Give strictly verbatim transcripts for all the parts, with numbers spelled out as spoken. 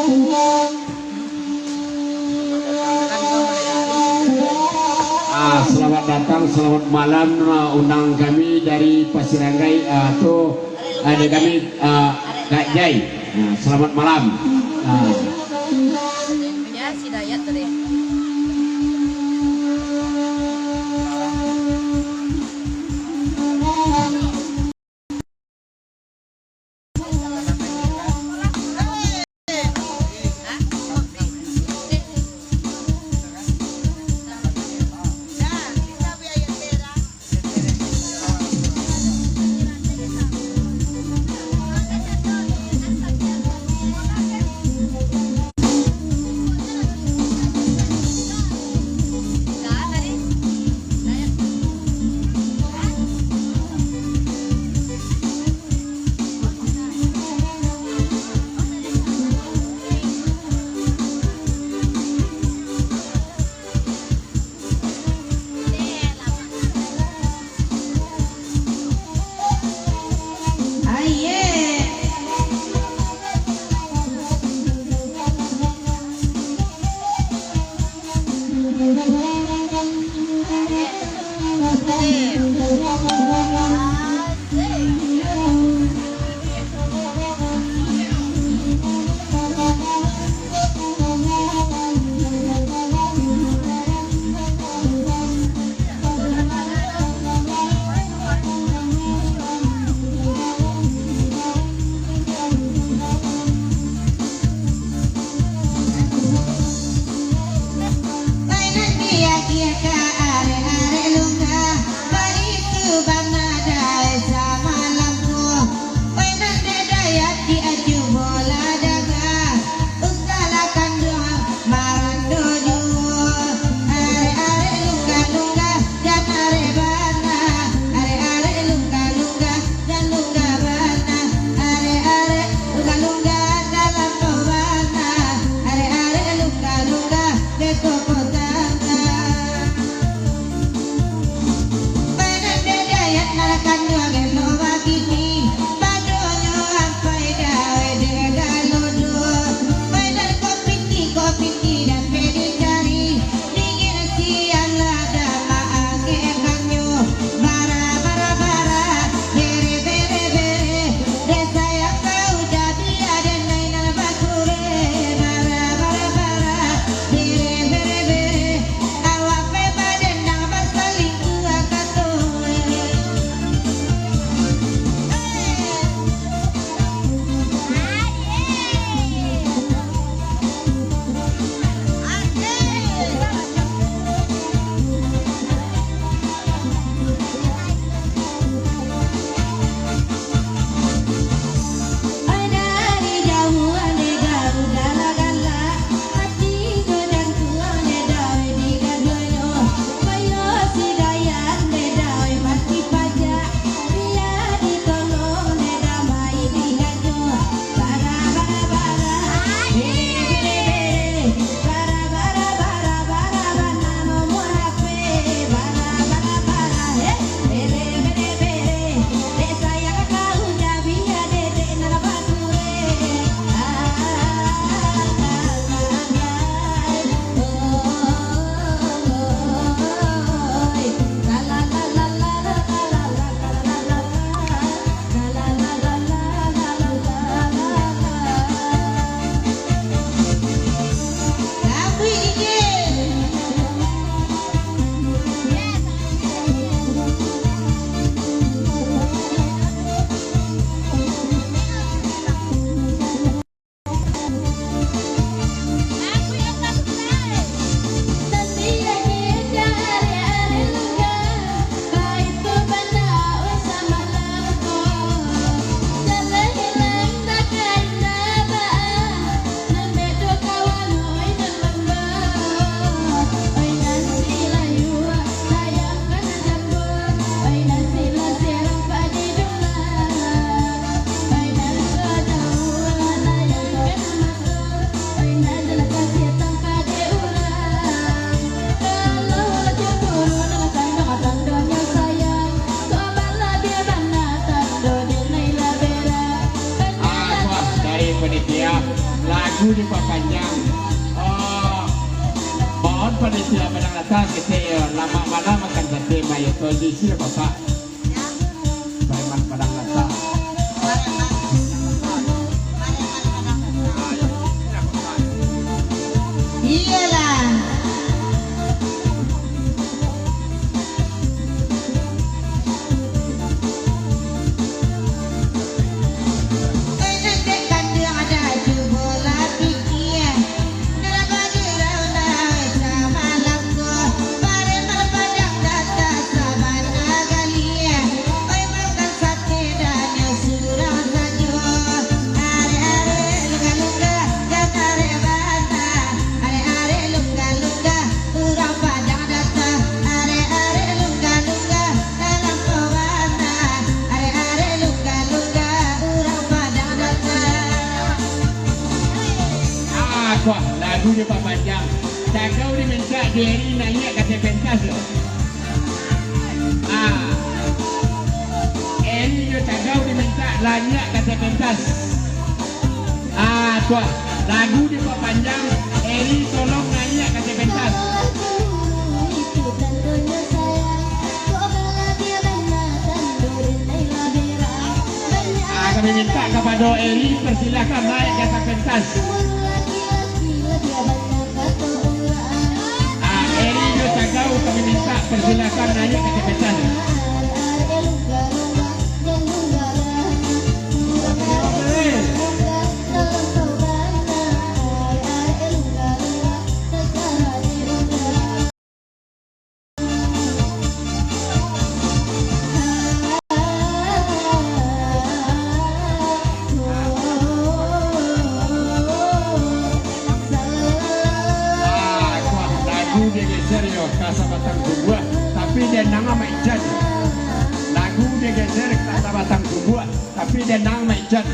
Ah, selamat datang, selamat malam, ah, undangan kami dari Pasir Anggai, ah, tu, ah, dari kami, ah, Kak Jai. Ah, selamat malam. Ah. Lagu dipapanjang. Oh, mohon panitia Padang Data, kito yo, lamak bana makan sate, mayo kondisi, Bapak. Preman Padang Data. Iyolah. Ah, kuah, lagu dipapanjang. Cagau dimintak, Jerry naiak ka ateh pentas tu. Ah. Eri jo Cagau dimintak, naiak ka ateh pentas. Ah, kuah. Lagu dipapanjang, Eri tolong naiak ka ateh pentas. Ah, kami mintak kapado Eri, persilakan naiak ka ateh pentas. Ah, Eri jo Cagau kami mintak, persilakan naiak ka ateh pentas. Ah, kuah, lagu digeser yo ka sabatang tumbuah, tapi di andang amak ijan. Lagu digeser ka sabatang tumbuah, tapi di andang amak ijan.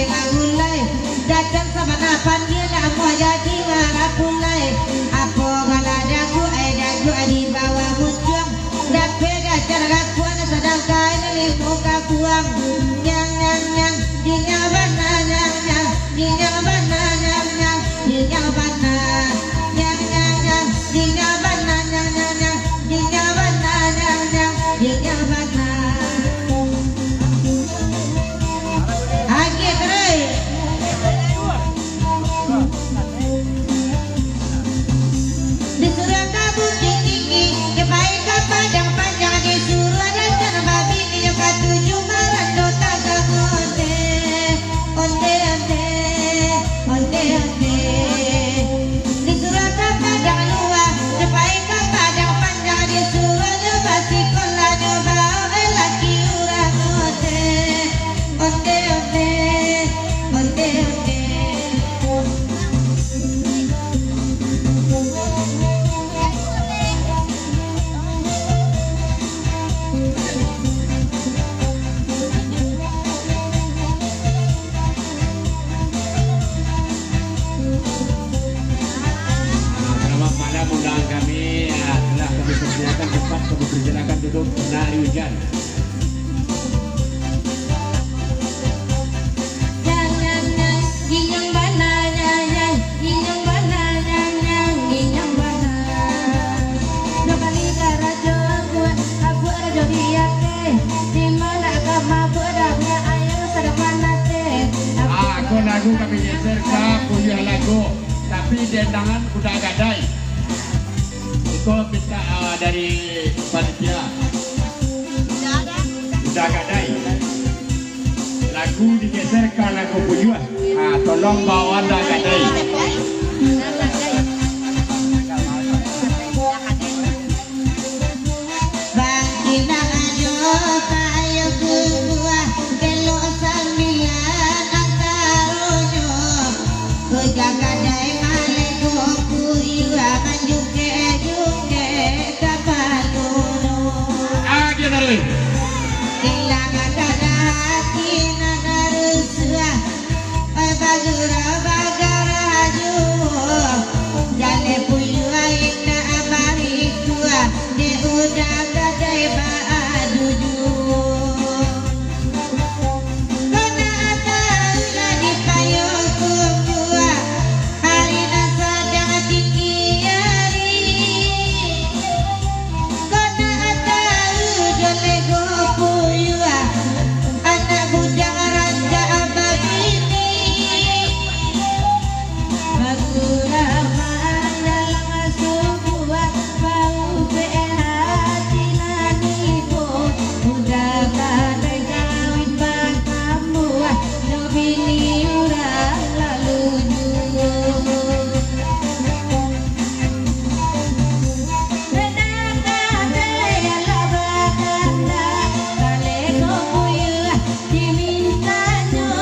Gulai, datang sabana pandia, nak amuah jadi marapulai. Apo gala daguak, eh, daguak di bawah muncuang. Dapek dacan rakuan, sadang kain limo kabuang. Nyang, nyang, nyang, dinyang bana, nyang, nyang, dinyang bana, nyang, nyang, dinyang bana. Nyang, nyang, nyang, dinyang bana, nyang, nyang, nyang, dinyang bana, nyang, nyang, dinyang bana. Agiah taruih. Disuruah ka Bukik Tinggi, ka pai ka Padang Panjang, disuruah datang babini, ka tuju marando tagak onde, onde, onde, onde, onde. Disuruah ka Padang Luah, ka pai ka Padang Panjang, disuruah nyo basikolah, nyo baok laki urang onde, onde, onde, onde, onde. Ah, selamat malam undangan kami. Ah, telah kami persediakan tempat untuk bersilakan duduk, nak hujan. Nyang, nyang, nyang, ginyang bana, nyang, nyang, ginyang bana, nyang, nyang, ginyang bana. Duo kali karajo abuak, abuak rajo di ateh. Di ma nak ka mabuak, dah banyak aia sadang manateh. Ah, ko lagu kami geser ka Puyuah Lago, tapi dendangan Uda Gadai. Iko minta, ah, dari panitia. Uda Gadai. Lagu digeser ka lagu Puyuah. Ah, tolong bawa Uda Gadai. Bang Inang ajo payo kukuah, kelok sambilan antaronyo. Uda Gadai malego Puyuah, manjungkek-jungkek kapalonyo. Agiah taruih. Ilang kada ati nan rusuah, oi bagurau bagarajo. Jaleh Puyuah indak barikuah, dek Uda Gadai baadu juo. Kok nak tahu lah di payuang kukuah, hari nan sadang tinggi ari. Kok nak tahu jo lego Puyuah, anak bujang rancak babini. Bagurau mandalang subuah, baupek hati nan ibo. Uda Gadai kawin batambuah, jo bini urang lalu juo. Uda Gadai lah bakandak, baleh ko Puyuah dimintanyo.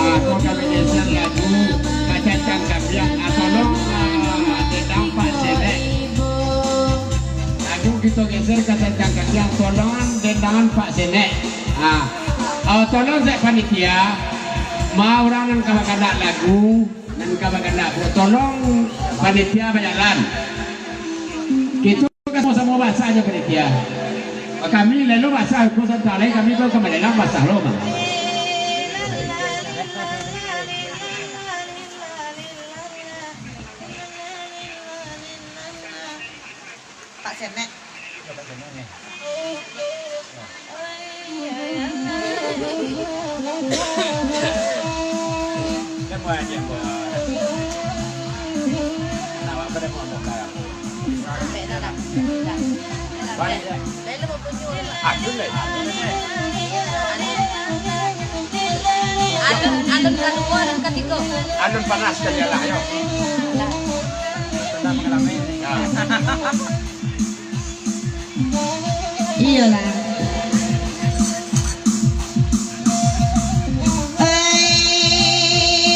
Ah, ko kami geser lagu Kacancang Kambiang. Ah, tolong, ah, dendang Pak Senek. Lagu kito geser Kacancang Kambiang, tolong dendangan Pak Senek. Ah, ah, tolong dek panitia, ma urang nan ka bakandak lagu, nan ka bakandak, tolong panitia bajalan. Kito ka samo-samo basah jo panitia. Kami lalu basah, ko sabanta lai kami ko ka bajalan basah lo, mah. Senek. Alun, alun kaduo, alun katigo. Alun panas kali lah, yo. Nah. Iyolah. Oi,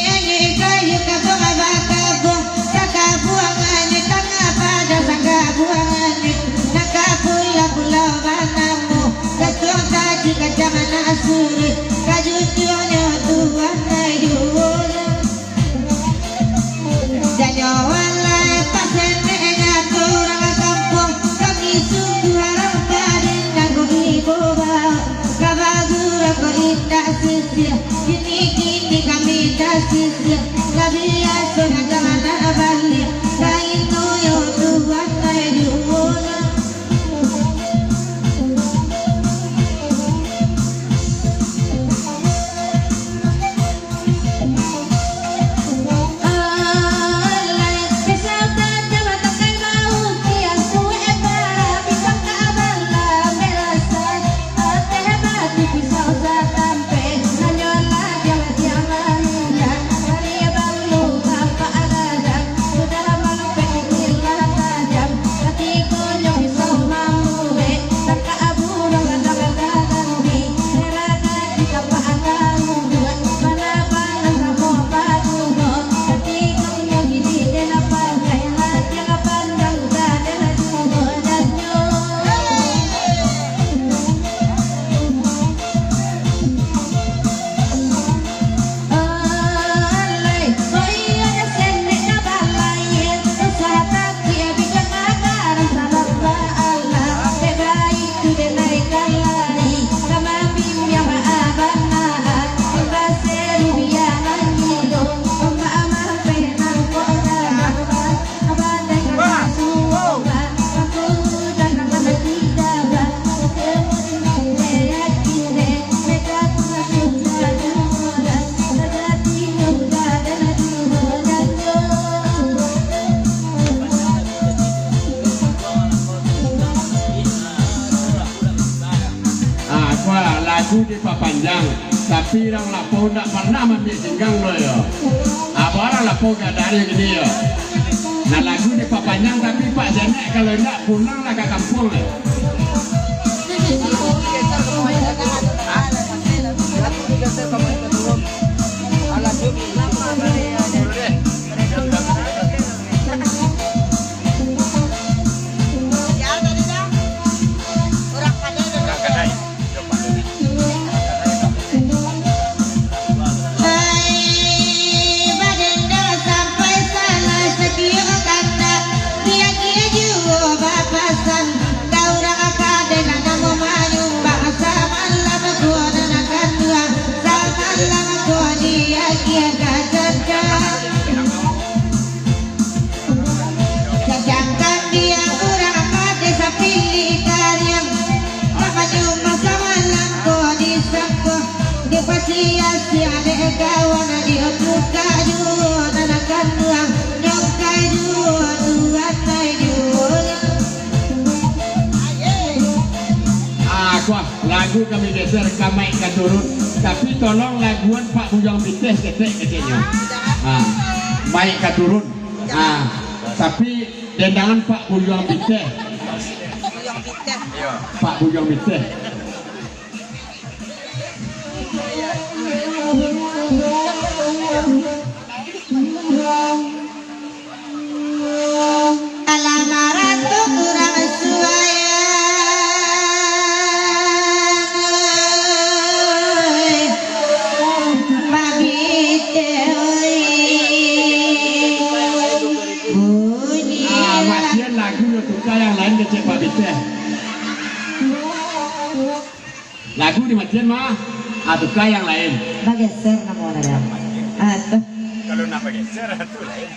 anak kayu kabuang bakabuang, sakabuang anak tangah pada sakabuang anak, nak ka pulau-pulau banamu, katuang kaji kacang anak suri, kajunjuangnyo tuan ai juo. Janyo walai pasenek ngatu urang kampuang, kami sungguah urang padeh nganggo ibo baok. Ka baguru ko indak sisia, kini-kini kami indak sisia, lah biaso dagang anak baliak, kainyo tuan ai juo. Ah, kuah lagu dipapanjang, tapi urang lapau ndak parnah maambiak singgang lo yo. Apo urang lapau gadang kini yo. Nah, lagu dipapanjang, tapi Pak Janek kalau indak pulanglah ka kampuang yo. Ai, badenda sampai salah sakiok kandak, dia-dia juo bapasan, ka urang kadai nan namo manyumbang, samalam ko nan kanduang, samalam ko dia-dia ka canda. Jajang kambiang urang ka desa pilih kariang, namanya masa malam ko disangko, dipasiasiang dek kawan, diunduka juo nan kanduang, nyongkai juo tuan ai juo. Ah, kuah. Lagu kami geser ka maik ka turun, tapi tolong laguan Pak Bujang Piteh ketek keceknyo. Ha, maik ka turun. Ha, tapi dendangan Pak Bujang Piteh. Pak Bujang Piteh. Alah maratok urang suayang, oi, Pak Piteh, oi. Bunyi. Ah, matian lagu yo, tuka yang lain kecek Pak Piteh. Lagu dimatian mah, ah, tuka yang lain. Bageser namo dah. Ah, tu. Kalau nak bageser, tu lain.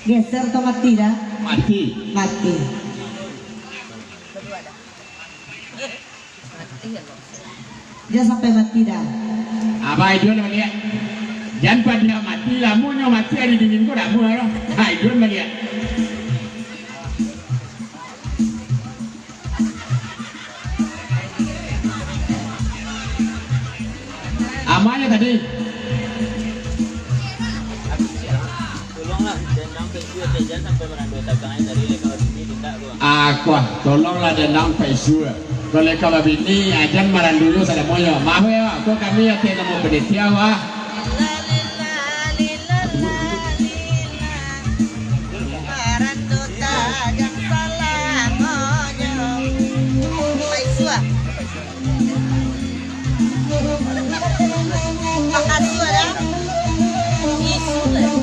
Geser tu mati dah. Mati. Mati. Jan sampai mati dah. Abah iduan baliak. Jan padiah mati, lamonyo mati ari dingin ko dak muah doh. Ha, iduan baliak. Amanyo tadi. Tolonglah, dendang pensiun, jangan sampai merandau tagang dari leka babini, tindak tu. Ah, kuah, tolonglah dendang pensiun. Kalau leka babini, ajan maranduyo sadamonyo. Maaf ya, ko kami ateh namo panitia, wah. Marando tagang salamonyo. Paisuah. Makasih, dah. Isu, dah.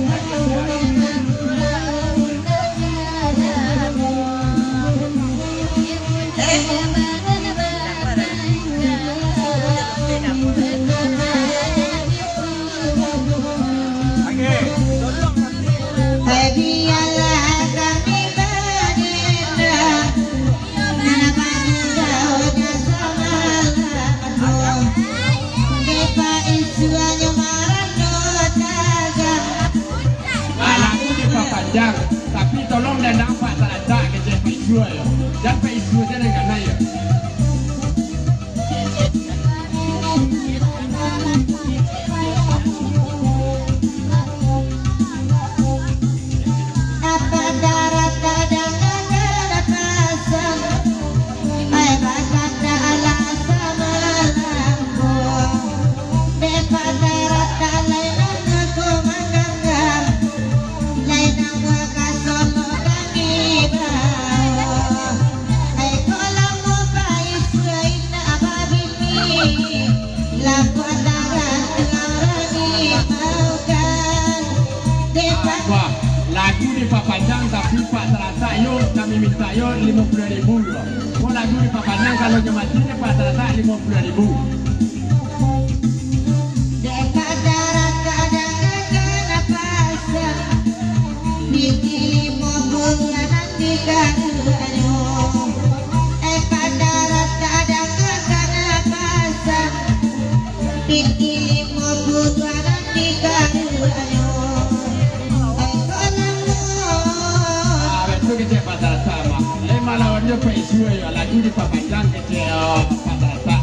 Alah, aku dipapanjang, tapi tolong dendang Pak Talatak kecek Pak Isua yo. Jan Pak Isua se nan kanai yo. Wah, lagu dipapanjang tapi Pak Talatak yo, kami minta yo limo puluah ribu yo. Ko lagu dipapanjang, kalau nyo mati dek Pak Talatak limo puluah ribu. Ah, betul kecek Pak Talatak, Mak. Lai malawan jo Pak Isua yo, lagu dipapanjang kecek, oh, Pak Talatak.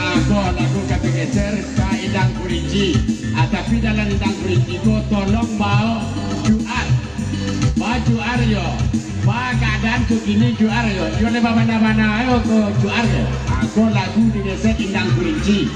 Ah, ko lagu ka tageser ka Indang Kurinci. Ah, tapi dalam Indang Kurinci ko tolong bao juar. Bao juar yo. Ba kaadaan kini juar yo. Yo le babana-bana yo ko juar yo. Ah, ko lagu digeser Indang Kurinci.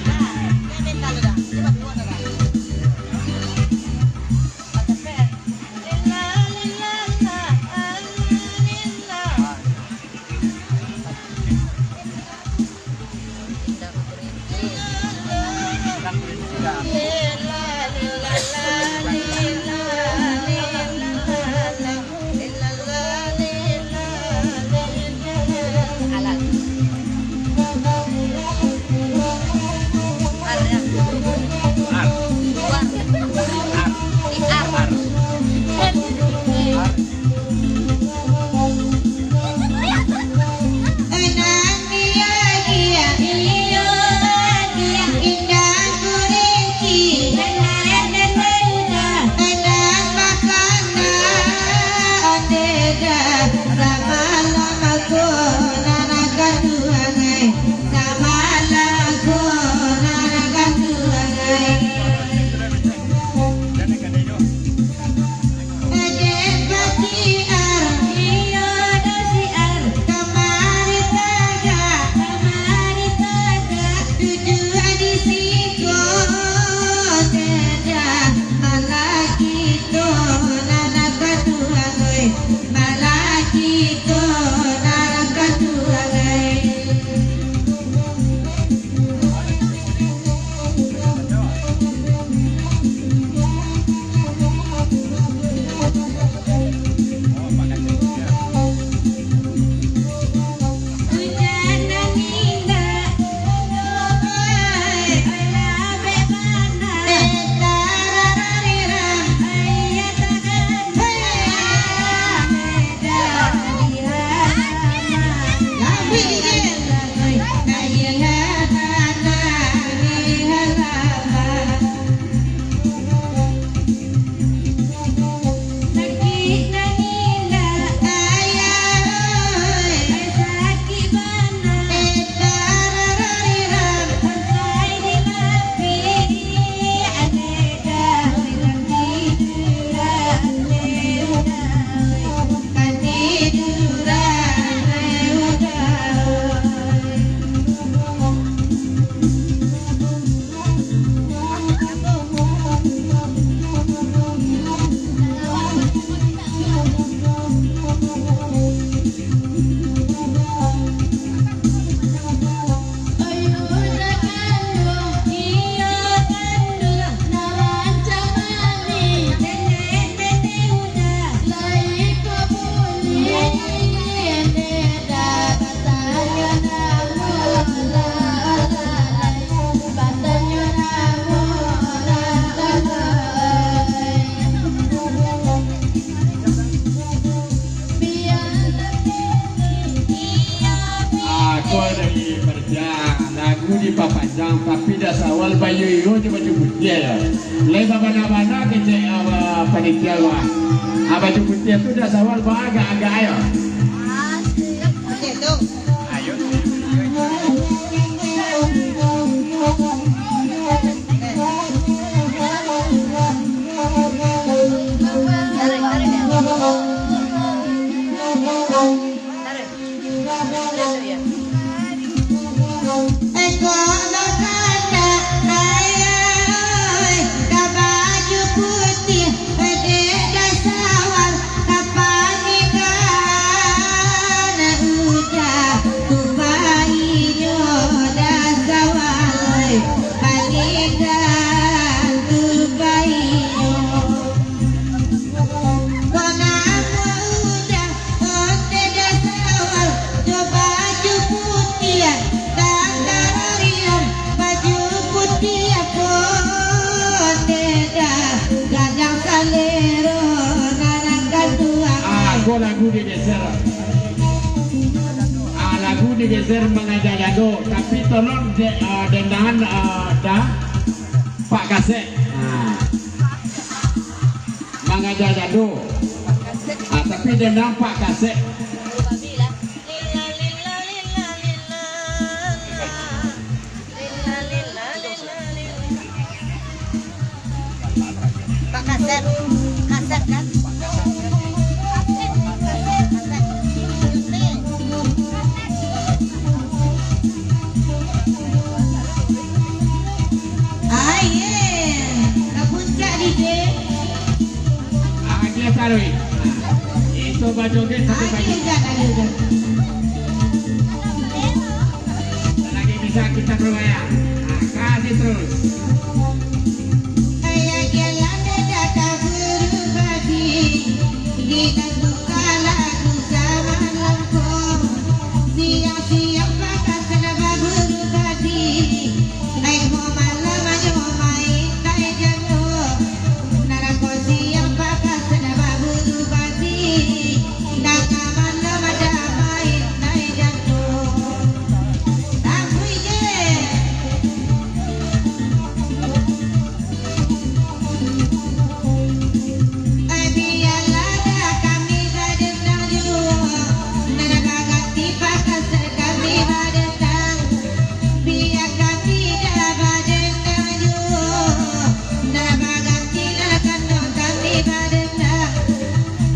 Ah, ko dari panitia, lagu dipapanjang, tapi dah sawal bayo-iyo jo baju putiah yo. Lai babana-bana kecek, ah, panitia ko, ah. Ah, baju putiah tu dah sawal baagak-agak yo. Oke, tu. Eko bakatak, ayah, ka baju putiah, dek dah sawal, ka panikahan, ucap tu bainyo dah sawal, panikahan tu bainyo. Ko namo udah, onde dah sawal, jo baju putiah, tantara riam, baju putiah, ko onde dah, gadang salero, nan kanduang. Ah, ko lagu digeser. Ah, lagu digeser Mangaja Jando, tapi tolong je, ah, dendangan, ah, dah Pak Kasek. Ah. Mangaja Jando. Ah, tapi dendang Pak Kasek. Pak Kasep, Kasep kan? Kasep, Kasep. Aye, ka puncak, D J. Ah, dia taruh. Itu bajoget satu kali. Ayo, Jan, ayo, Jan. Lagi bisa kita bergoyang. Ah, kasih terus. Ayo, Jan, lada dah kaburu bagi. Kita buka lagu sama lengkong. Siang-siang pakai sana baburu bagi. Ai, mo malam ayo main tai jando. Narako siang pakai sana baburu bagi. Dah kaman lo madah main tai jando. Tambui je.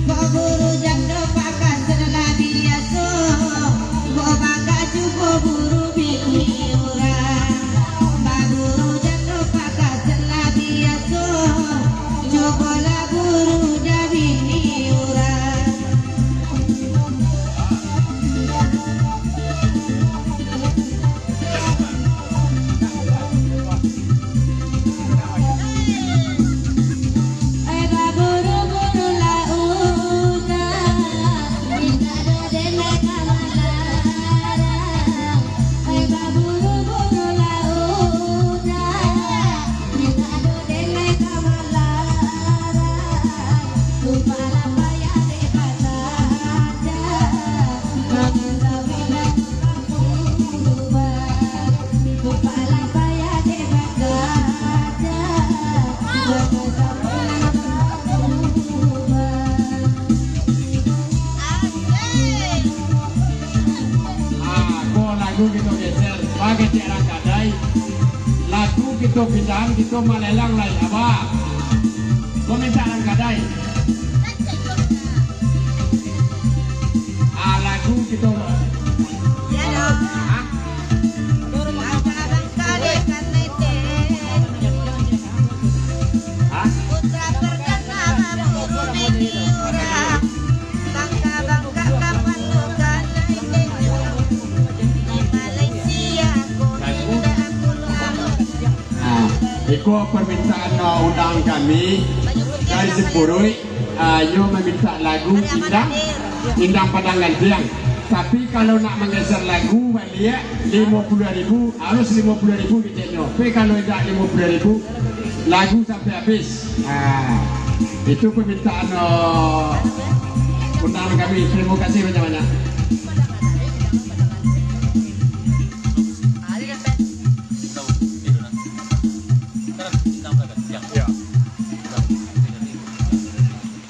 Baburu jan rupa ka sela biaso, cubolah buru jan bini urang. Ah, ko lagu kito geser, bagecek rangkadai. Lagu kito pindahan, kito malelang lai, abah. Ko mintak rangkadai. Ah, lagu kito. Yo, dong. Hah? Hah? Putra perdana baburu bini urang. Bangka-bangka kapan luka Permintaan, uh, undangan kami dari Sipuruik, uh, iyo maminta lagu Indang, Indang Padang Gantiang. Tapi kalau nak manggeser lagu baliak, limo puluah ribu, harus limo puluah ribu keceknyo. Tapi kalau indak limo puluah ribu, lagu sampai habis. Ah, itu permintaan, uh, undangan kami. Terima kasih banyak-banyak.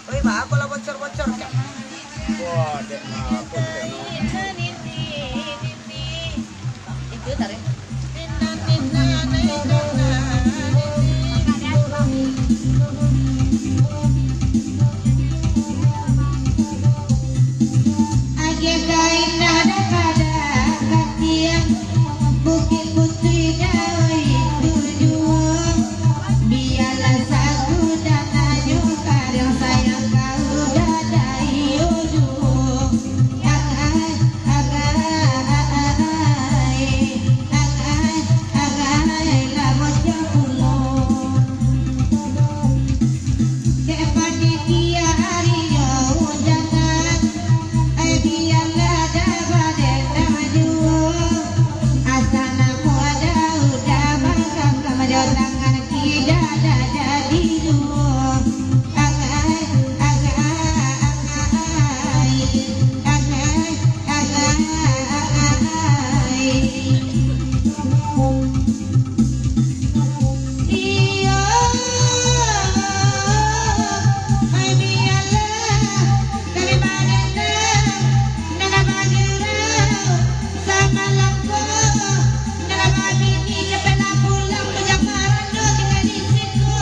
Oi, baa kok lah bocor-bocor, Kak? Wah, dek, nah, apa dek, no? Itu tarik. Agiah kain daripada katiang, Bukik Putih jauah itu juo. Bialah sagu dan anyo, kadang sayang kau gadai juo. Ang ai, ang ai, ang ai, lah bocor pulo. Dek panitia arinyo undangan, ai bialah dah badendang juo. Asa namo dah udah bangkang, ka majo tangan kida dah jadi juo. Ang ai, ang ai, ang ai, ang ai, ang ai, ang ai. Iyo, ai bialah, dari mana dah, nana bagurau, samalam ko, nana babini, capeklah pulang, bujang marano tingga di siko.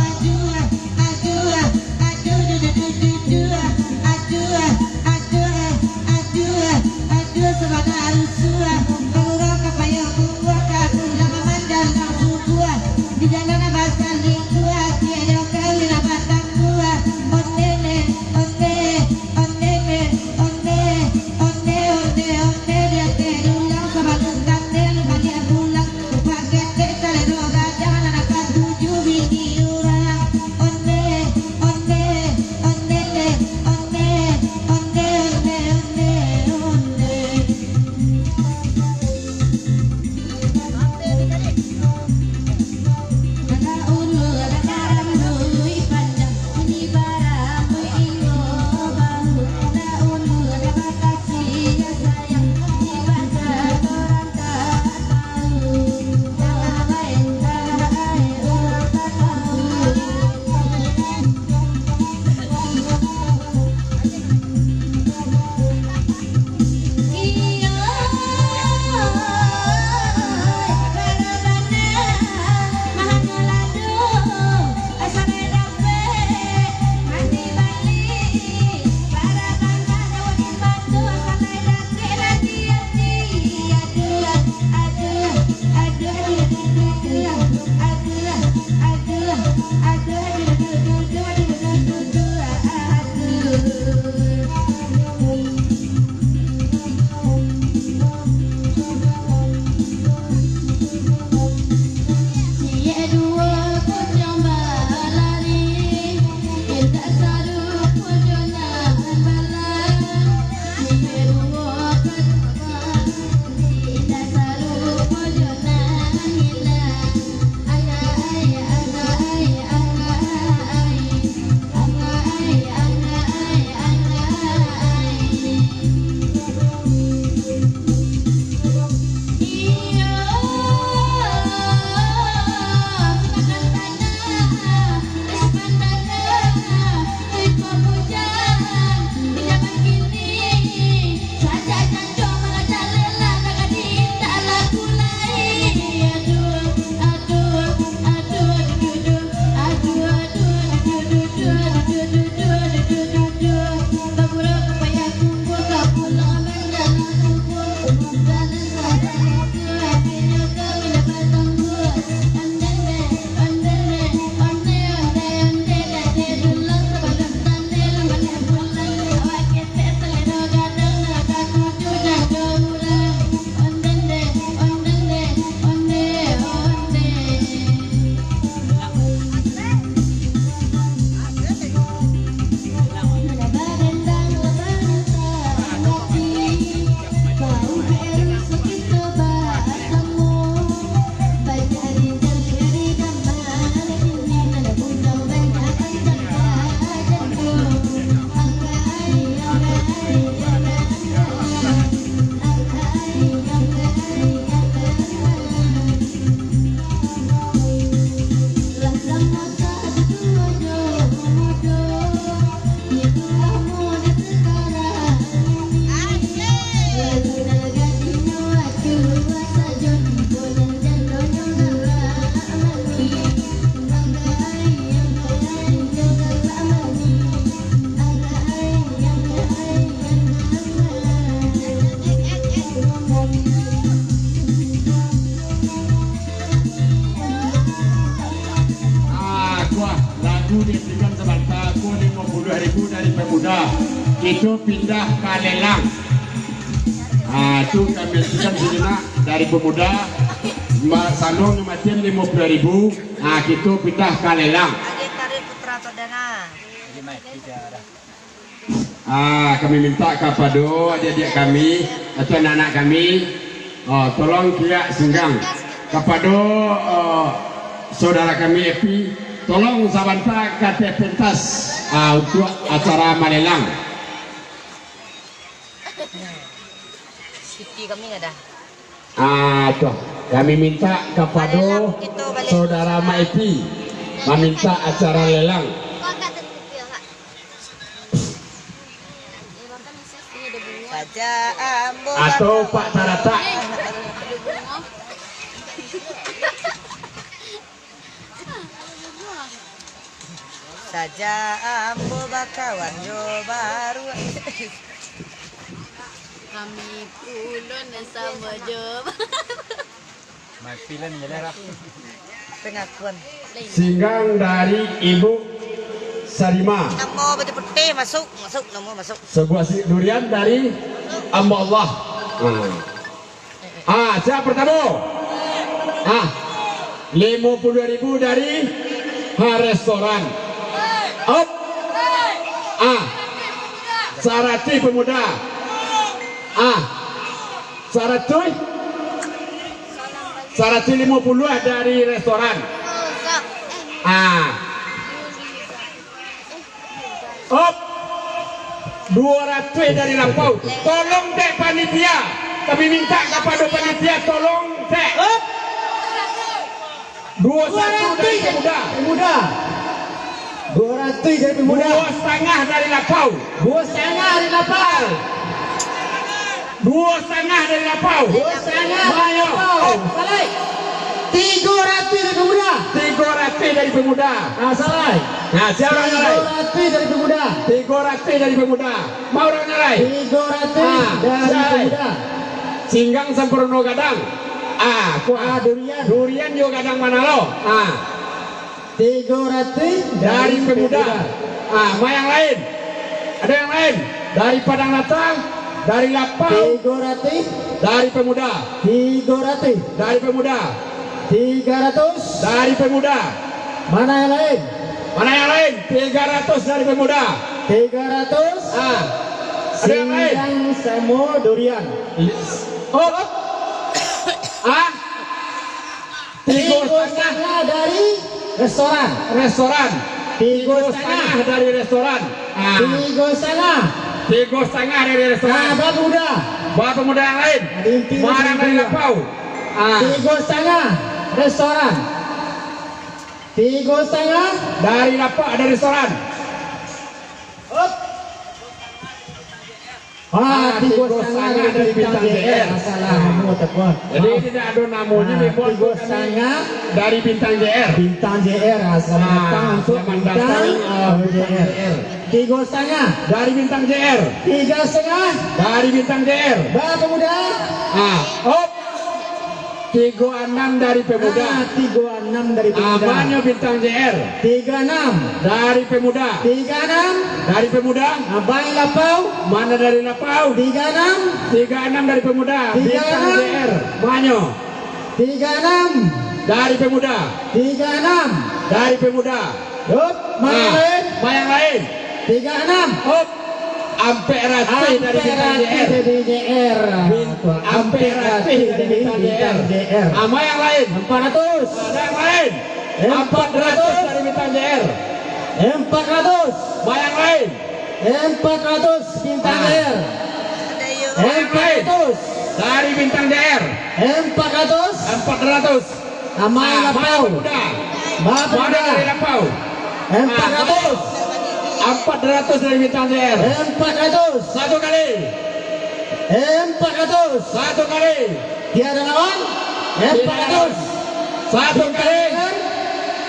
Aduh, aduh, aduh, duh, duh, duh, duh, duh, aduh, aduh, aduh, aduh, sabana rusuah, bagurau ka payah buah, ka pulang mandandang subuah, di jalan basah likuah, tiada kali lah batangguah, ondeh, ondeh, ondeh, ondeh, ondeh, ondeh, ondeh, di ateh dulang, sabalun tandeh, baliak pulang. Kito pindah ka lelang. Ah, tu kami ajukan sejenak dari pemuda. Ma-, saluang nyo matian limo puluah ribu. Ah, kito pindah ka lelang. Adik Tarik Putra Saudara. Ah, kami minta kapado adik-adik kami, atau anak-anak kami, ah, tolong kiak singgang. Kapado, ah, saudara kami Epi, tolong sabanta ka ateh pentas, ah, untuk acara malelang. Siti kami ada. Ah, tu. Kami minta kapado saudara Maepi maminta acara lelang. Saja ambo atau Pak Taratak. Saja ambo bakawan jo baru. Kami pulo nan samo jo baru. Mati lah ni, jalan lah. Pengakuan. Singgang dari Ibu Sarima. Namo baju putih masuk, masuk, namo masuk. Sebuah si-, durian dari Ambo Allah. Hmm. Ah, siap pertama. Ah, limo puluah ribu dari ha restoran. Op. Ah, saratuih pemuda. Ah, saratuih. Saratuih limo puluah dari restoran. Ah. Op. Duo ratuih dari lapau. Tolong dek panitia. Kami minta kapado panitia, tolong dek. Op. Duo satu dari pemuda. Pemuda. Duo ratuih dari pemuda. Duo satangah dari lapau. Duo satangah dari lapau. Duo satangah dari lapau. Duo satangah dari lapau. Salah. Tigo ratuih dari pemuda. Tigo ratuih dari pemuda. Ah, salah. Nah, siapa yang nyalai? Tigo ratuih dari pemuda. Tigo ratuih dari pemuda. Mau urang nyalai? Tigo ratuih dari pemuda. Singgang sampurno gadang. Ah, kuah. Ah, durian. Durian jo gadang manalo. Ah. Tigo ratuih dari pemuda. Ah, ma yang lain? Ada yang lain? Dari Padang Rata, dari Lapau. Tigo ratuih. Dari pemuda. Tigo ratuih. Dari pemuda. Tiga ratus. Dari pemuda. Mana yang lain? Mana yang lain? Tiga ratus dari pemuda. Tiga ratus. Ah. Ada yang lain? Singgang samo durian. Li-, oh. Ah. Tigo satangah dari restoran. Restoran. Tigo satangah dari restoran. Ah. Tigo satangah. Tigo satangah dari restoran. Ah, ba pemuda. Ba pemuda yang lain. Marang dari Lapau. Ah. Tigo satangah restoran. Tigo satangah. Dari Lapau ada restoran. Op. Ah, tigo satangah dari Bintang J R. Salah, namo takon. Jadi, tidak ada namonyo, memang tigo satangah dari Bintang J R. Bintang J R, ah, selamat datang untuk Bintang J R. Tigo satangah. Dari Bintang J R. Tiga satangah. Dari Bintang J R. Ba pemuda. Ah, op. Tigo anam dari pemuda. Ah, tigo anam dari pemuda. Amanyo Bintang J R. Tiga anam. Dari pemuda. Tiga anam. Dari pemuda. Abang Lapau. Mana dari Lapau? Tiga anam. Tiga anam dari pemuda. Tiga anam. Bintang J R. Manyo? Tiga anam. Dari pemuda. Tiga anam. Dari pemuda. Hop, ma yang lain? Ma yang lain? Tiga anam. Hop. Ampek ratuih dari Bintang J R. Ampek ratuih dari Bintang J R. Bin-, ampek ratuih dari Bintang J R. Ah, ma yang lain? Empat ratus. Ada yang lain? Empat ratus dari Bintang J R. Empat ratus. Ma yang lain? Empat ratus Bintang J R. Ah. Ma yang lain? Empat ratus. Dari Bintang J R. Empat ratus. Empat ratus. Amal Lapau. Ba pemuda. Mana dari Lapau? Empat ratus. Empat ratus dari Bintang J R. Empat ratus. Satu kali. Empat ratus. Satu kali. Tiada lawan. Tiada lawan. Empat ratus. Satu kali. Bintang J R.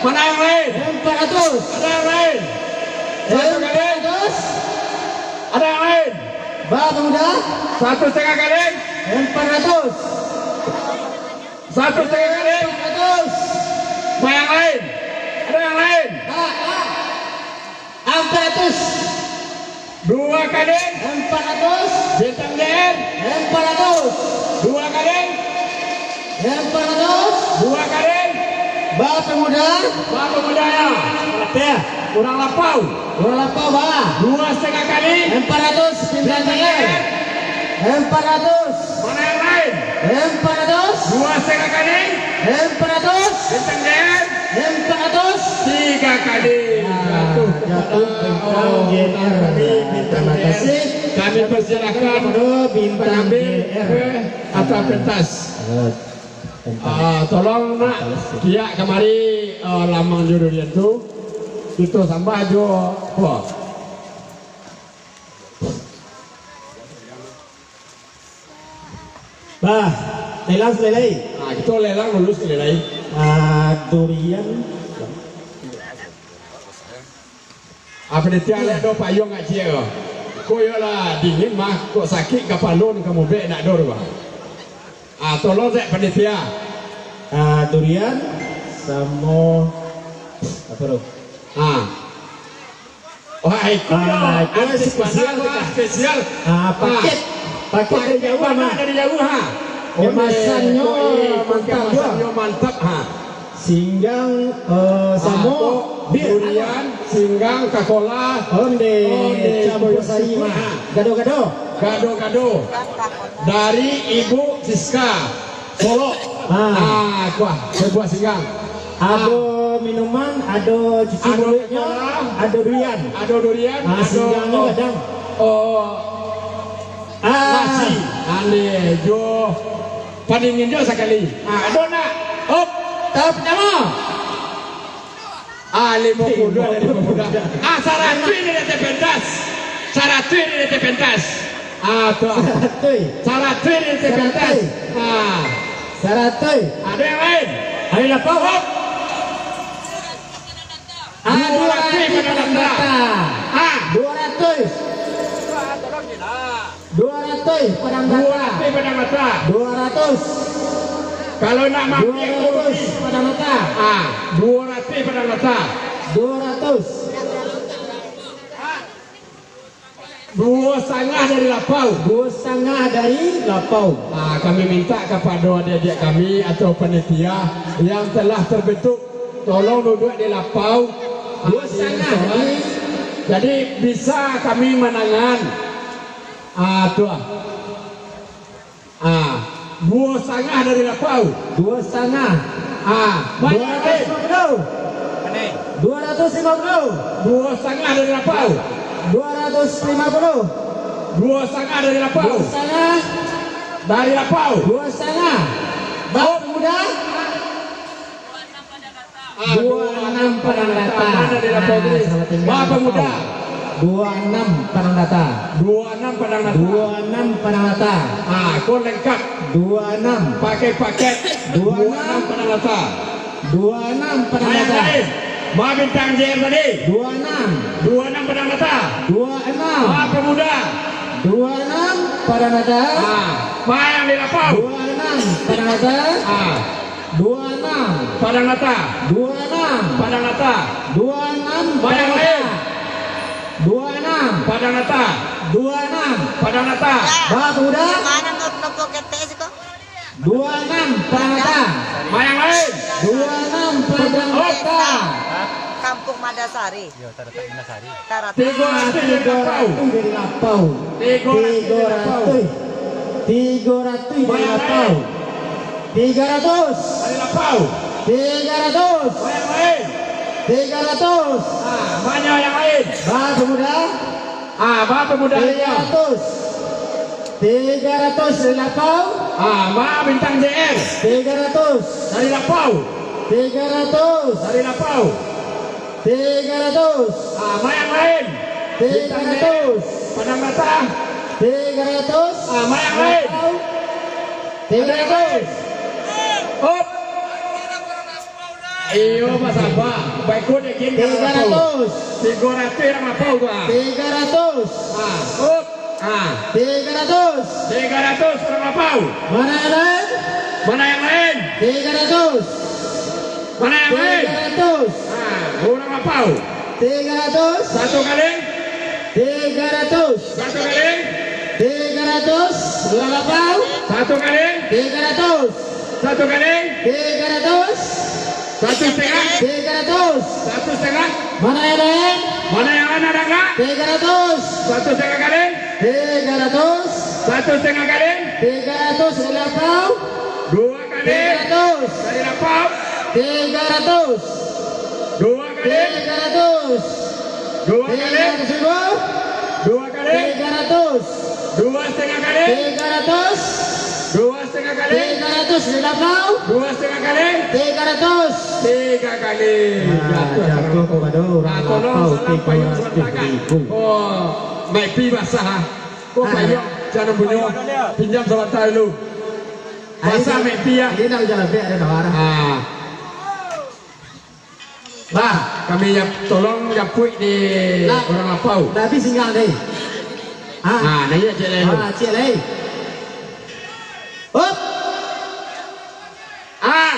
Mana yang lain? Empat ratus. Ada yang lain? Satu kali. Empat ratus. Ada yang lain? Ba pemuda. Satu setengah kali. Empat ratus. Satu setengah kali. Empat ratus. Ma yang lain? Ada yang lain? Ah, ah. Empat ratus. Dua kali. Empat ratus. Bintang J R. Empat ratus. Dua kali. Empat ratus. Dua kali. Ba Pemuda. Ba Pemuda, ya. Urang Lapau. Urang Lapau, ba. Dua setengah kali. Empat ratus. Bintang J R. Empat ratus. Mana yang lain? Empat ratus. Dua setengah kali. Empat ratus. Bintang J R. Empat ratus. Tiga kali. Ah, jatuh kepada, jatuh bintang, oh, J R. Kami bintang J R. Terima kasih. Kami persilakan kepada bintang pengambil J R ke atas pentas. Atas pentas. Ah, tolong nak, atas, ya, kiak kamari, ah, lamang jo durian tu. Kito sambah jo, apa? Bah, lelang sudah lai. Ah, kito lelang dulu sudah lai. Ah, durian. Ah, panitia, liek do payuang kacik ko. Ko iyolah dingin mah, kok sakik kapalo nan ka mubek nak do tu, bah. Ah, tolong dek panitia. Ah, durian samo apa tu? Ah. Wah, itu, ah, itu antis spesial, bana, wah, spesial. Ah, paket. Ah. Paket dari jauah, paket bana, mah. Dari jauah, ha. Kemasannyo, ondeh, mantap, kemasan jua. Kemasannya mantap, ha. Singgang, eh, ah, samo kok bir, durian, singgang, kakola, ondeh, ondeh, campur sari, campur sari, mah. Ha. Gado-gado. Gado-gado. Dari Ibu Siska. Solok. Ah. Ah, kuah, sabuah singgang. Ado, ah, minuman, ado cuci, ado muluiknyo, kakola, ado durian. Ado durian, ah, ado singgangnyo gadang. Oh. Ah. Nasi. Ane, jo. Pandingin jo sakali. Ah, ado nak? Hop. Tahap partamo. Ah, limo puluah dari pemuda. Ah, saratuih dari ateh pentas. Saratuih dari ateh pentas. Ah, tu. Saratuih. Saratuih dari ateh pentas. Saratuih. Ah. Saratuih. Ado yang lain? Ado lapau. Hop. Ah, duo ratuih Padang Data. Ah. Duo ratuih. Duo ratuih Padang Data. Duo ratuih Padang Data. Duo ratuih. Kalau nak mampir, duo ratuih Padang Data. Ah, duo ratuih Padang Data. Duo ratuih. Duo satangah dari lapau. Duo satangah dari lapau. Ah, kami minta kapado adiak-adiak kami atau panitia yang telah terbentuk, tolong duduak di lapau. Duo satangah dari. Jadi, bisa kami manangan. Ah, tu ah. Ah, duo satangah dari lapau. Duo satangah. Ah, duo ratuih limo puluah. Duo ratuih limo puluah. Duo satangah dari lapau. Duo ratuih limo puluah. Duo satangah dari lapau. Duo satangah. Dari lapau. Duo satangah. Ba Pemuda. Ah, duo anam Padang Data. Mana di lapau tadi? Ah, salah tinggal. Ba Pemuda. Duo anam Padang Data. Duo anam Padang Data. Duo anam Padang Data. Ah, ko lengkap. Duo anam. Pakai paket. Duo anam. Duo anam Padang Data. Duo anam Padang Data. Lain, lain. Ba Bintang J R tadi. Duo anam. Duo anam Padang Data. Duo anam. Ba Pemuda. Duo anam Padang Data. Ah, ma nan di lapau? Duo anam Padang Data. Ah. Duo anam. Padang Data. Duo anam. Padang Data. Duo anam. Bayang Padang Data. Lain. Duo anam. Padang Data. Duo anam. Padang Data. Ba Pemuda. Mana nopo ketek siko? Duo anam Padang Data. Ma nan lain? Duo anam Padang Data. Kampung Madasari. Tigo ratuih dari lapau. Tigo ratuih dari lapau. Tigo ratuih. Tigo ratuih dari lapau. Tiga ratus. Dari lapau. Tiga ratus. Banyak lain. Tiga ratus. Ah, banyak yang lain. Ba Pemuda. Ah, ba Pemuda. Tiga ratus. Tiga ratus dari lapau. Ah, ba Bintang J R. Tiga ratus. Dari lapau. Tiga ratus. Dari lapau. Tiga ratus. Ah, ma nan lain? Tiga ratus. Padang Data. Tiga ratus. Ah, ma nan lain? Tiga ratus. Hop. Iyo, basaba. Baik, kode gini. Tiga ratus. Tigo ratuih urang lapau tu, ah. Tiga ratus. Ah, hop. Ah. Tiga ratus. Tiga ratus urang lapau. Ma nan lain? Ma nan lain? Tiga ratus. Ma nan lain? Tiga ratus. Ah, urang lapau. Tiga ratus. Satu kali. Tiga ratus. Satu kali. Tiga ratus. Urang lapau. Satu kali. Tiga ratus. Satu kali. Tiga ratus. Satu setengah. Tiga ratus. Satu setengah. Mana yang lain? Mana yang lain ada nggak? Tiga ratus. Satu setengah kali. Tiga ratus. Satu setengah kali. Tiga ratus. Urang lapau. Dua kali. Tiga ratus. Dari lapau. Tiga ratus. Dua kali. Tiga ratus. Dua kali. Tiga ratus ribu. Dua kali. Tiga ratus. Dua setengah kali. Tiga ratus. Dua setengah kali. Tiga ratus di lapau. Dua setengah kali. Tiga ratus. Tiga kali. Ah, jatuah, jatuah kepada urang lapau, tolong salam tiga ratus ribu. Payung sabanta. Oh, Mek Pi basah, ah. Kok payung, jangan bunyo. Pinjam sabanta dulu. Basah Mek Pi, ah. Ini nak jalan, ada tawar. Ah. Bah, kami jap-, tolong japuik di urang lapau. Lah habis singgang tadi. Ha? Ha, naiak ciek lai. Ha, ciek lai. Hop. Ah.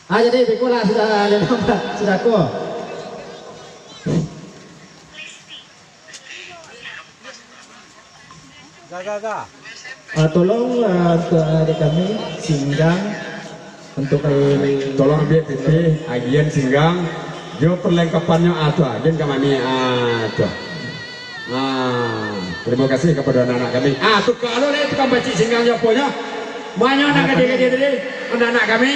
Ah, jadi beko lah sudah, sudah ko. Ga, ga, ga. Ah, tolong, ah, untuk adik kami, singgang, untuk, eh, tolong ambiak pitih, agian singgang, jo perlengkapannyo, ah, tu, agian ka mami, ah, tu. Ah, terima kasih kepada anak-anak kami. Ah, tuka lo deh tukang pacik singgang jo aponyo. Manyo nan gadih-gadih tadi, anak-anak kami.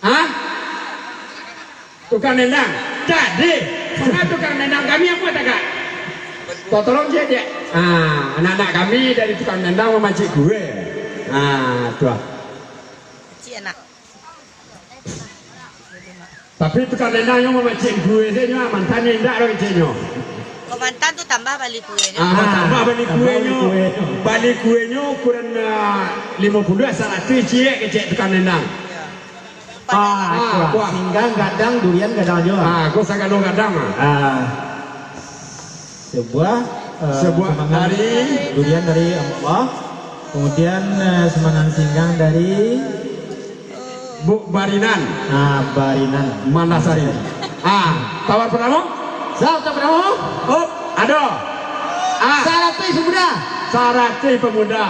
Hah? Tukang dendang. Jadi, mana tukang dendang kami, apo tagak? Tolong ciek, ciek. Ah, anak-anak kami dari tukang dendang mamacik kue. Ah, tu ah. Cik anak. Tapi tukang dendang nyo mamacik kue se nyo, ah, mantannyo indak doh keceknyo. Kok mantan tu tambah bali kuenyo. Ah, tambah bali kuenyo. Bali kuenyo ukuran, ah, limo puluah, saratuih ciek kecek tukang dendang. Iyo. Ah, kuah. Singgang gadang, durian gadang juo. Ah, ko sagalo gadang, ah. Ah, sebuah, eh, sebuah sumbangan dari durian dari Allah. Kemudian, eh, sumbangan singgang dari Bu Barinan. Ah, Barinan. Mandasari. Ah, tawar pertamo? Tawar pertamo? Oh, ado. Ah. Saratuih pemuda. Saratuih pemuda.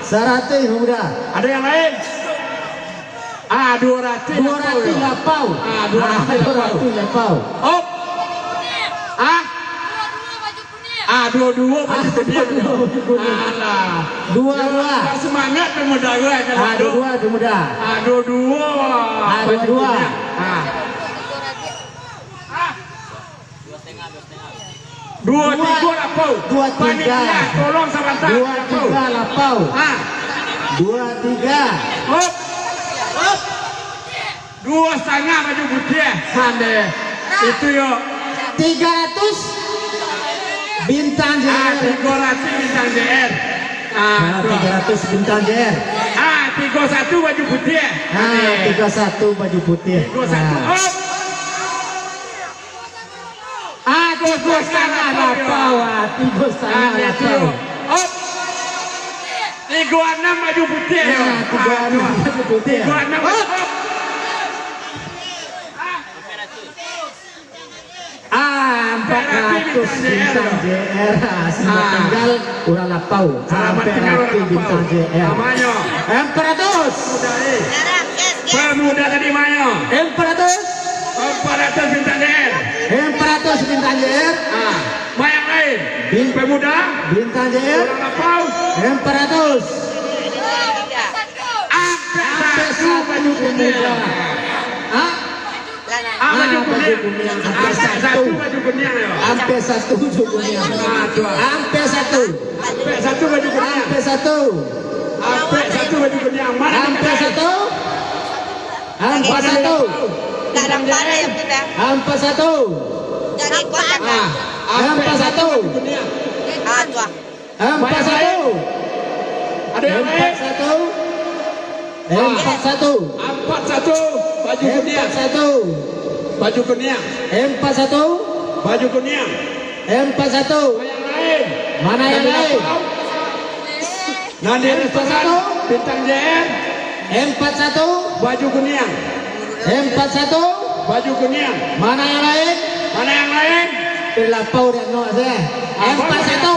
Saratuih pemuda. Ado yang lain? Ah, duo ratuih lapau. Duo ratuih lapau. Ah, duo ratuih lapau. Duo ratuih lapau. Op. Ah? Ah, duo-duo baju kuniang. Ah, duo-duo baju kuniang. Alah. Duo-duo. Yo, semangat pemuda gue, kalau ah, duo-duo pemuda. Ah, duo-duo. Ah, duo-duo. Baju kuniang. Ah. Ah. Duo tigo lapau. Duo tigo. Panitia, tolong sabanta. Duo tigo lapau. Ha. Duo tigo. Hop. Hop. Duo satangah baju putiah. Sande. Itu yo. Tigo ratuih bintang J R. Ah, tigo ratuih bintang J R. Ah, tigo ratuih bintang J R. Ah, tigo satu baju putiah. Ah, tigo satu baju putiah. Tigo satu. Ah. Hop. Ah, tigo satangah lapau, ah, tigo satangah lapau. Op. Tigo anam baju putiah, yo. Ah, tigo anam baju putiah. Tigo anam. Op. Ah, ampek ratuih bintang J R, ah, selamat tinggal urang lapau. Selamat tinggal urang lapau. Ampek ratuih bintang J R. Apo namonyo? Ampek ratuih. Pemuda tadi manyo? Ampek ratuih. Ampek ratuih bintang J R. Ampek ratuih bintang J R. Ah, ma yang lain? Bin-, pemuda? Bintang J R. Urang lapau? Ampek ratuih. Ampek satu baju pemuda. Hah? Ah, baju kuniang. Ampek satu baju kuniang, yo. Ampek satu baju kuniang. Ah, tu ah. Ampek satu. Ampek satu baju kuniang. Ampek satu. Ampek satu baju kuniang. Mana ampek satu? Ampek satu. Bintang J R. Ampek satu. Ah, ampek satu baju kuniang. Ah, tu ah. Ampek satu. Ado yang lain? Ampek satu. Ampek satu. Ampek satu. Baju kuniang. Ampek satu. Baju kuniang. Ampek satu. Baju kuniang. Ampek satu. Yang lain? Mana yang lain? Nan di restoran, Bintang J R. Ampek satu. Baju kuniang. Ampek satu. Baju kuniang. Mana yang lain? Mana yang lain? Terlapau dia no saya. Empat satu.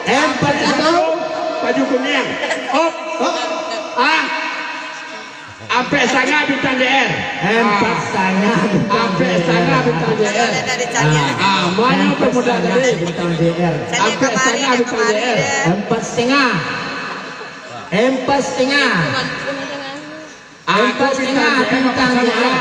Empat satu. Baju kuniang. Oh. Oh. Ah. Ampek sanga bintang J R. Empat sanga bintang Ampek sanga bintang J R. Ah, mana pemuda tadi? Bintang J R. Ampek sanga bintang J R. Empat setengah. Empat setengah. Empat setengah bintang J R.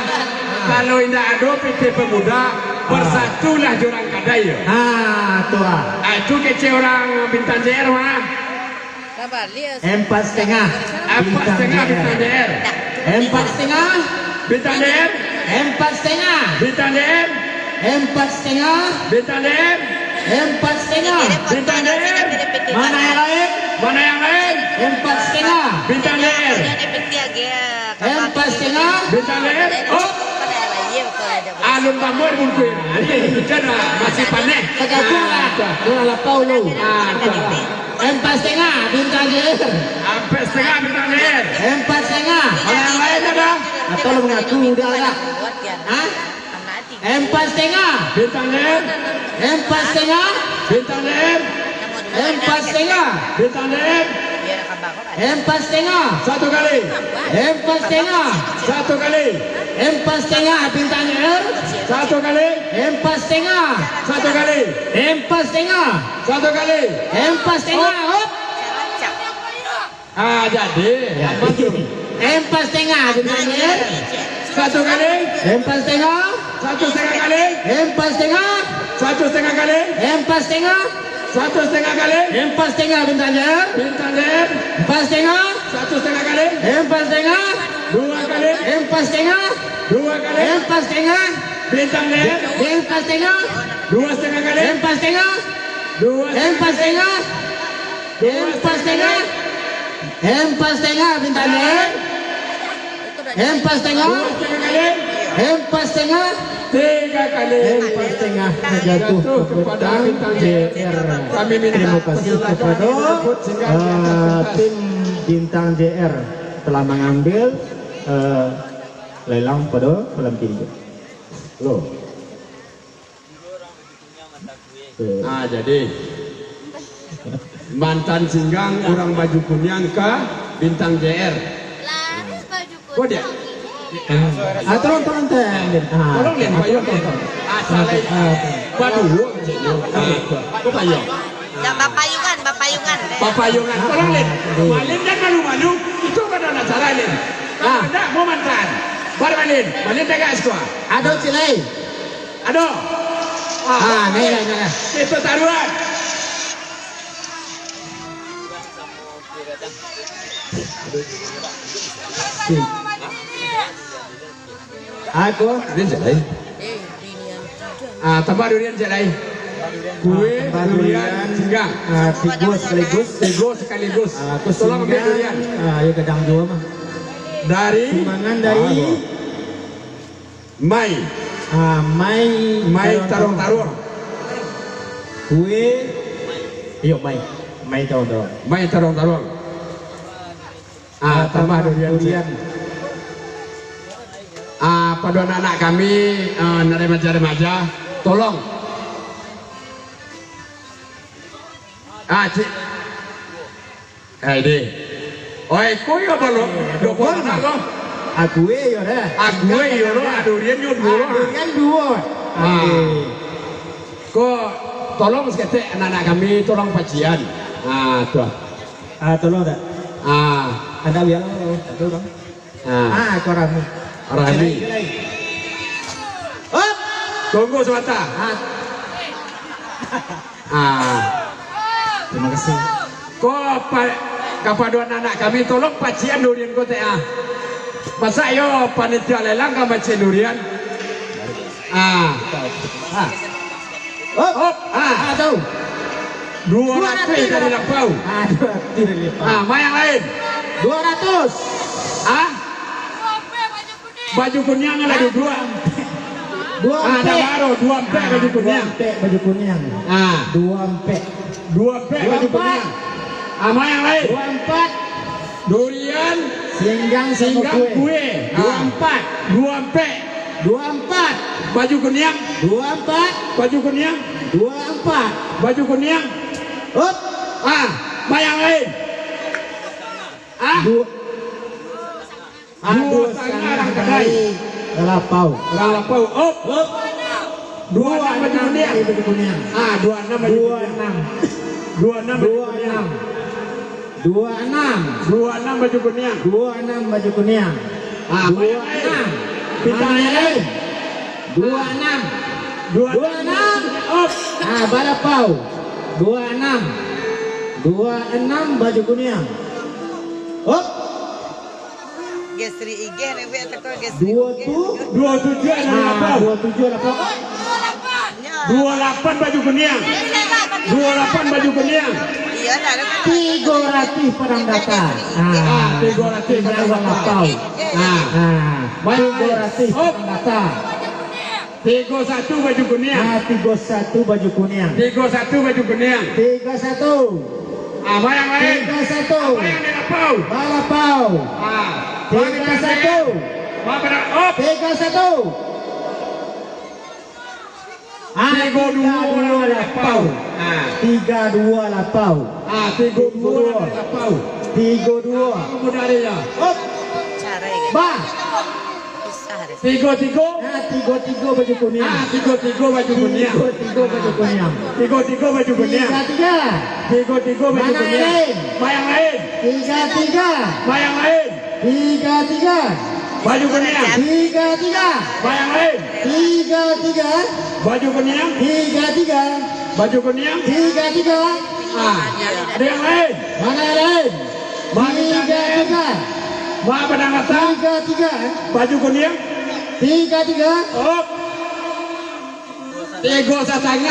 Kalau indak ado P T Pemuda, bersatulah jo urang kadai yo. Ah, tu ah. Ah, itu kecek urang bintang J R mah. Empat setengah. Empat setengah bintang J R. Empat setengah. Bintang J R. Empat setengah. Bintang J R. Empat setengah. Bintang J R. Empat setengah. Bintang J R. Mana yang lain? Mana yang lain? Empat setengah. Bintang J R. Empat setengah. Bintang J R. Oh. Alun tambah bungkui. Ini hujan lah. Masih panas. Tagabuang lah. Nah, lapau lu. Ah, tu. Empat setengah bintang J R. Empat setengah bintang J R. Empat setengah. Kalau yang lain ada? Atau lu mengaku udah ada? Hah? Empat setengah. Bintang J R. Empat setengah. Bintang J R. Empat setengah. Bintang J R. Empat setengah. Satu kali. Empat setengah. Satu kali. Empat setengah bintang J R. Satu kali. Empat setengah. Satu kali. Empat setengah. Satu kali. Empat setengah. Hop. Ah, jadi. Ya. Apa tu? Empat setengah bintang J R. Satu kali. Empat setengah. Satu setengah kali. Empat setengah. Satu setengah kali. Empat setengah. Satu setengah kali. Empat setengah bintang J R. Bintang J R. Empat setengah. Satu setengah kali. Empat setengah. Dua kali. Empat setengah. Dua kali. Empat setengah. Bintang J R. Empat setengah. Dua setengah kali. Empat setengah. Dua setengah. Empat setengah. Empat setengah. Empat setengah bintang J R. Empat setengah. Dua setengah kali. Empat setengah. Tiga kali. Empat setengah jatuh kepada bintang J R. Kami minta terima kasih kepada, eh, tim bintang J R telah mengambil, eh, lelang pada malam kini. Lo. Ah, jadi. Mantan Singgang, urang baju kuniang ka bintang J R. Laris baju kuniang. Kok dia? Ah, tolong, tolong, teh, Lin. Ah, tolong, Lin, ah, payung, tolong, Lin. Tolong. Ah, salah. Ah, tolong. Baduo, ceknyo. Ah, kok payung? Dak bapayungan, bapayungan. Bapayungan. Tolong, Lin. Ah, iya. Malin jan malu-malu. Itu kada nak salah, Lin. Kalau ndak, mau mantan. Bar Malin. Malin tagak siko. Ado, Cik Lai. Ado. Ah, ni, ni, ni. Itu taruhan. Ako. Durian jalai. Ah, tambah durian jalai. Kue, ah, tambah durian, durian. Singgang. Ah, tigo sekaligus. Tigo sekaligus. Ah, aku tolong ambil singgang, durian. Ah, ayo gadang juo mah. Dari? Sumbangan dari? Ah, Mai. Ah, Mai. Mai Taruang-Taruang. Kue. Iyo, Mai. Mai Taruang-Taruang. Mai Taruang-Taruang. Ah, ah, tambah tambah durian, durian. Ah, pado anak-anak kami, ah, nan remaja-remaja, tolong. Ah, cik. Ai, deh. Oi, ko iyo balo. Iyo, dua puluh anak ko. Aku iyo dah. Aku iyo lo, ah, durian nyo duo. Ah, durian duo. Ah. Ko, tolong saketek anak-anak kami, tolong pacian. Ah, tu. Ah, tolong tak? Ah. Ada biar lo, tak tahu dong. Ah. Ah, ko rami. Rami. Hop! Tunggu sabanta. Ah. Ah. Terima kasih. Ko pa-, kapado anak-anak kami, tolong pacian durian ko teh, ah. Masak yo panitia lelang ka macian durian. Ah. Ah. Hop. Hop. Ah. Ah, tahu. Dua ratus dari lapau. Ah, dua ratus dari lapau. Ah, main yang lain. Dua ratus. Ah? Baju kuniang lah duo. Dua ampek. Ah, dah baru, dua ampek baju kuniang. Dua ampek baju kuniang. Ah. Dua ampek. Dua ampek baju kuniang. Dua ampek. Ah, main yang lain. Dua ampek. Durian. Singgang sama kue. Singgang kue. Dua ampek. Ah. Dua ampek. Dua ampat. Baju kuniang. Dua ampat. Baju kuniang. Dua ampat. Baju kuniang. Up. Ah, ma nan lain. Ah. Dua. Ah, dua duo satangah urang kadai. Lapau. Urang lapau. Up. Up. Dua anam baju kuniang. Baju kuniang. Ah, dua anam baju kuniang. Dua anam. Dua anam baju kuniang. Dua anam. Dua anam. Dua anam baju kuniang. Dua anam baju kuniang. Ah, dua anam. Pinta lain. Dua anam. Dua anam. Dua anam. Up. Ah, balapau. Dua anam. Dua anam baju kuniang. Up. Gesri igeh ni, buat teko gesri. Dua igeh tu. Dua tujuh anam lapau. Ah, dua tujuh lapau. Dua lapan baju kuniang. Dua lapan baju kuniang. Iyo, tak ada. Tigo ratih Padang Datar. Ah, tigo ratih Padang Datar. Ah. Ah, tigo ratih Padang Datar. Tigo satu baju kuniang. Ah, tigo satu baju kuniang. Tigo satu baju kuniang. Tigo satu. Ah, ma nan lain. Tigo satu. Ah, ma nan di lapau. Balapau. Ah, tigo satu. Ma nan di lapau. Up. Tigo satu. Ah, tigo dua lapau. Ah. Tigo dua lapau. Ah, tigo dua lapau. Tigo dua. Tigo dua. Up. Bah. Tigo tigo. Ah, tigo tigo baju kuniang. Ah, tigo tigo baju kuniang. Tigo tigo baju kuniang. Tigo tigo baju kuniang. Tiga tiga. Tigo tigo baju kuniang. Ma nan lain. Ma nan lain. Tiga tiga. Ma nan lain. Tiga tiga. Baju kuniang. Tiga tiga. Ma nan lain. Tiga tiga. Baju kuniang. Tiga tiga. Baju kuniang. Tiga tiga. Ah, ado nan lain. Ma nan lain. Tiga tiga. Ma nan lain. Tiga tiga. Baju kuniang. Tiga tiga. Up. Tigo satangah.